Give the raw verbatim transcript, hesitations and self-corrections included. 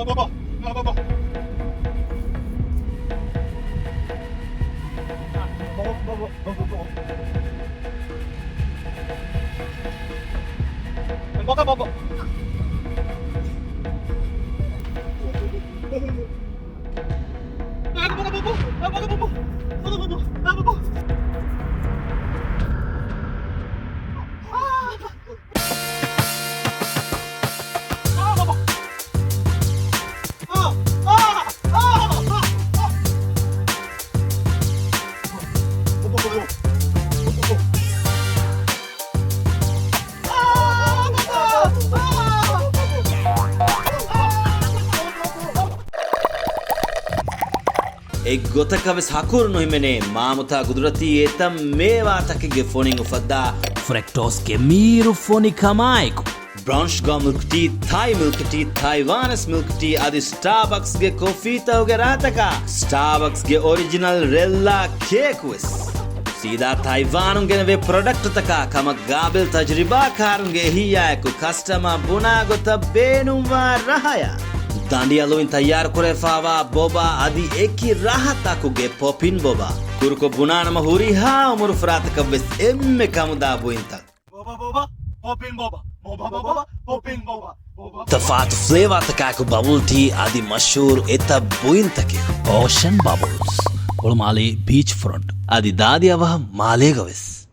ބޯބޯ، ބޯބޯ. ބޯބޯ، ބޯބޯ، ބޯބޯ، ބޯބޯ. ބޯބޯ، ބޯބޯ. އެއްގޮތަކަށް ވެސް ހަކުރު ނުހިމެނޭ، މާމުތާ ގުދުރަތީ އެތައް މޭވާތަކެއްގެ ފޮނިން އުފައްދާ ފްރެކްޓޯސްގެ މީރު ފޮނިކަމާއެކު. ބްރައުން ޝުގާ މިލްކް ޓީ، ތާއި މިލްކް ޓީ، ތައިވާނަސް މިލްކް ޓީ އަދި ސްޓާބަކްސްގެ ކޮފީތަކުގެ ރާތަކާ، ސްޓާބަކްސްގެ އޮރިޖިނަލް ރެއްލާ ކޭކު ވެސް. ސީދާ ތައިވާނުން ގެނެވޭ ޕްރޮޑަކްޓްތަކާ ކަމަށް ގާބިލް ތަޖުރިބާކާރުންގެ އެހީއާއެކު ކަސްޓަމަރ ބުނާ ގޮތަށް ބޭނުންވާ ރަހަޔާ. ދަނޑިއަލުވިން ތައްޔާރުކުރެވިފާވާ ބޯބާ އަދި އެކި ރަހަތަކުގެ ޕޮޕިން ބޯބާ. ކުރުކޮށް ބުނާނަމަ ހުރިހާ އުމުރު ފަރާތަކަށް ވެސް އެންމެ ކަމުދާ ބުއިންތައް. ބޯބާ، ބޯބާ، ޕޮޕިން ބޯބާ. ބޯބާ، ބޯބާ، ޕޮޕިން ބޯބާ. ބޯބާ. ތަފާތު ފްލޭވާތަކާއެކު ބަބުލް ޓީ އަދި މަޝްހޫރު އެތައް ބުއިންތަކެއް. އޯޝަން ބަބުލްސް، ހުޅުމާލީ ބީޗް ފްރޮންޓް އަދި ދާދި އަވަހަށް މާލޭގަ ވެސް.